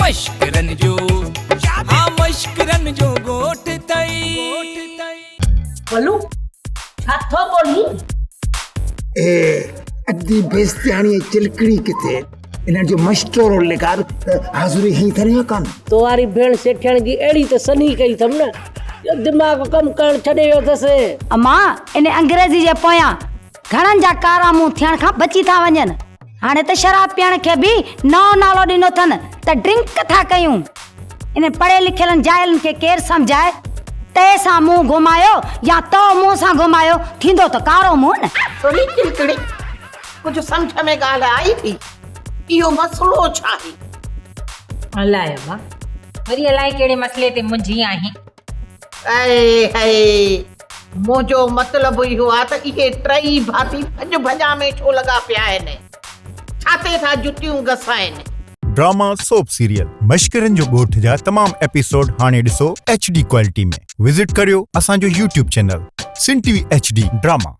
مشڪرن جو ها مشڪرن جو ڳوٺ اٿئي. بلو ڇا ٿو ٻولين؟ اي ادي بيستياڻي چلڪڙي ڪٿي؟ انهن جو مشٽورو لڪار ته حاضري هنئي اٿن يا ڪانه؟ تو واري ڀيڻ سيٺياڻي جي اهڙي ته سنهي ڪئي اٿم نه جو دماغ ڪم ڪرڻ ڇڏي ويو اٿس. امان ان انگريزي جي پويان گهڻن جا ڪارا منهن ٿيڻ کان بچي ٿا وڃن. هاڻي ته شراب پيئڻ کي به نئون نالو ڏنو اٿن ته ڊرنڪ ٿا ڪيون. انهن پڙهيل لکيلن جاهلن کي ڪير سمجهائي؟ تئي سان منهن گهمايو يا تو منهن سان گهمايو، ٿيندو ته ڪارو منهن نه. سهڻي چلڪڙي، ڪجهه سمجهه ۾ ڳالهه آئي ٿي؟ اهو مسئلو ڇا آهي؟ الائي ابا، وري الائي ڪهڙي مسئلي تي منجهي آهين. اي هي، منهنجو مطلب اهو آ ته اهي ٽئي ڀاتي ڀڄ ڀڄان ۾ ڇو لڳا پيا آهن؟ ڇا تي ٿا جتيون گسائن؟ ڊراما سوپ سيريل مشڪرن جو ڳوٺ جا تمام ايپيسوڊ هاڻي ڏسو ايڇ ڊي ڪوالٽي ۾ وزٽ ڪريو اسان جو YouTube channel Sindh T V H D drama.